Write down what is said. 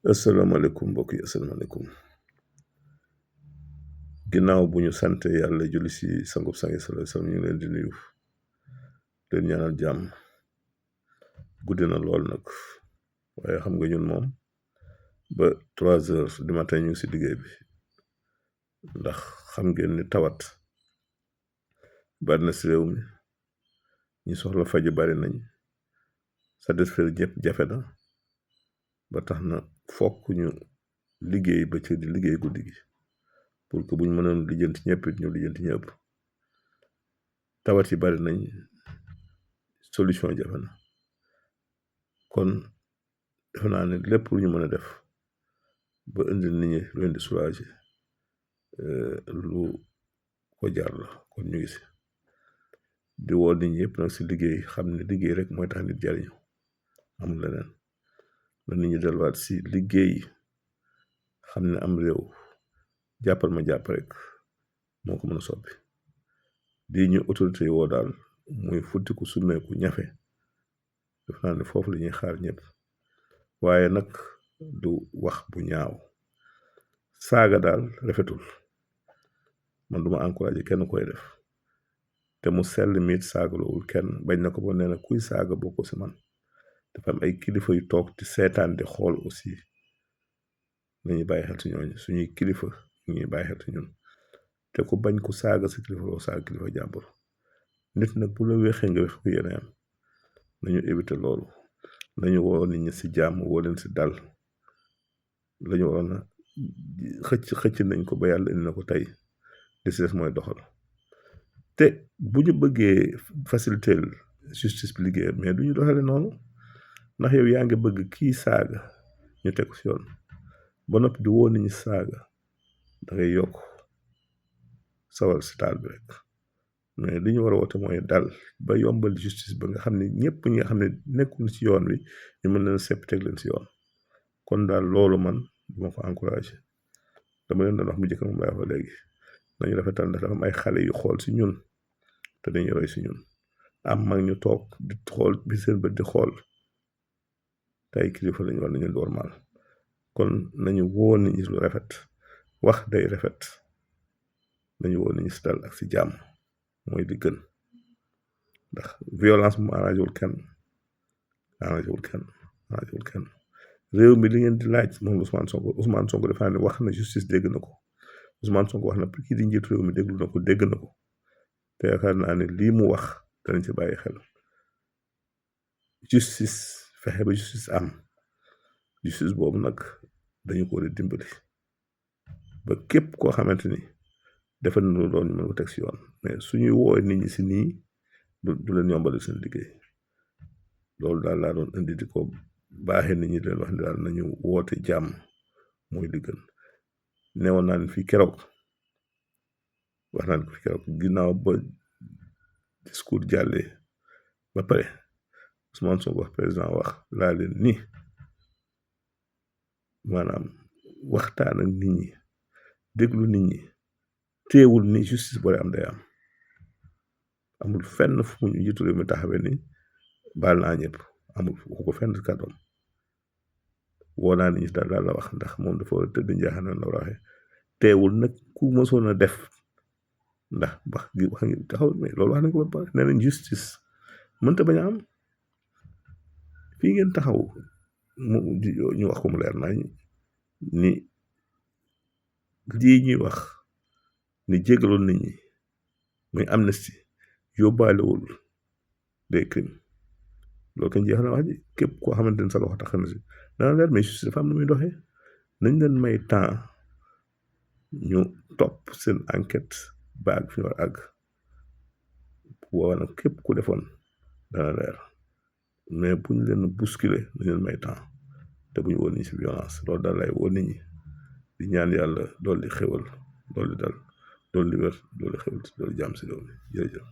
asalaamaaleykum mbokk yi asalaamaaleykum ginnaaw bu ñu sante yàlla julli si sangub sangi sallallahu alayhi wasallam ñu ngi leen di nuyu leen ñaanal jàmm guddi na lool nag waaye xam nga ñun moom ba 3 heures du matin ñu ngi si liggéey bi ndax xam ngeen ni tawat bari na si réew mi ñi soxla faju bari nañ satisfaire ñëpp jafe na ba tax na fokk ñu liggéey ba ci di liggéey guddi gi pour que buñ mënoon lijjanti ñëpp it ñu lijjanti ñëpp tawat yi bari nañ solution jafe na kon defe naa ne lépp lu ñu mën a def ba indi nit ñi lu leen di soulager lu ko jar la kon ñu ngi si di woo nit ñi yëpp nag si liggéey xam ne liggéey rek mooy tax nit jariñu amul leneen na nit ñi delluwaat si liggéey xam ne am réew jàppal ma jàpp rek moo ko mën a soppi di ñu autorité yi woo daal muy futtiku summeeku ñafe def naa ne foofu la ñuy xaar ñëpp waaye nag du wax bu ñaaw saaga daal rafetul man duma encouragé kenn koy def te mu sell miit saagalowul kenn bañ na ko ba nee na kuy saaga boo ko si man dafa am ay kilifa yu toog di seetaan di xool aussi nañu bàyyi xel ci ñooñu suñuy kilifa ñuy bàyyi xel ci ñun te ku bañ ku saaga sa kilifa loo saaga kilifa jàmbur nit nag bu la weexee nga weex ko yéene am nañu éviter loolu nañu woo nit ñi si jàmm woo leen si dal lañu waroon a xëcc nañ ko ba yàlla indi na ko tey li si des mooy doxal te bu ñu bëggee faciliter justice bi liggéeyam mais du ñu doxale noonu ndax yow yaa ngi bëgg kii saaga ñu teg ko si yoon ba noppi di woo nit ñi saaga da ngay yokk sawal si taal bi rek mais li ñu war a woote mooy dal ba yombal justice ba nga xam ne ñëpp ñi nga xam ne nekkul ci yoon wi ñu mën leen sepp teg leen si yoon kon daal loolu man duma ko encouragé dama leen doon wax mu njëkk moom lay wax léegi nañu rafetal ndax dafa am ay xale yu xool si ñun te dañuy roy si ñun am mag ñu toog di xool bi seen bët di xool tey kilifa lañu war nañu normal kon nañu woo nit ñi lu rafet wax day rafet nañu woo nit ñi si dal ak si jàmm mooy li gën ndax violence mu arrangé wul kenn réew mi li ngeen di laaj moom Ousmane Sonko dafa ne wax na justice dégg na ko Ousmane Sonko wax na kii di njiitu réew mi dégg na ko te yaakaar naa ne lii mu wax danañ ci bàyyi xel justice fexe ba justice am justice boobu nag dañu ko war a dimbali ba képp koo xamante ni defal na loolu ñu mën ko teg si yoon mais suñuy woo nit ñi si nii du leen yombal seen liggéey loolu daal laa doon indi di ko baaxee nit ñi leen wax ne daal nañu woote jàmm mooy li gën neewoon naa ne fii keroog wax naa ne fi keroog ginnaaw ba discours jàllee ba pare Ousmane Sonko wax président wax laa leen ni maanaam waxtaan ak nit ñi déglu nit ñi teewul ni justice boole am day am amul fenn fu mu ñu jiitu réew mi taxawee ni baal naa ñëpp amul waxu ko fenn kàddoom woo naa nit ñi daal la wax ndax moom dafa war a tëdd njaaxaan la waxee teewul nag ku mësoon a def ndax wax ngi taxaw mais loolu wax nañ ko ba pare nee nañ justice mënta bañ a am fii ngeen taxaw ñu wax ko mu leer nañ ni lii ñuy wax ni jégaloon nit ñi muy amnistie yóbbaalewul des crimes loolu kañ jeex na wax ji képp koo xamante ni sa loxo tax na si dana leer mais justice dafa am na muy doxee nañ leen may temps ñu topp seen enquête ba àgg fi ñu war a àgg nag képp ku defoon dana leer mais bu ñu leen bousculer nañ leen may temps te bu ñu woon ni si violence loolu daal lay woon nit ñi di ñaan yàlla dool di xewal dool di dal dool di wér dool di xewal dool di jàmm si loolu jërëjëf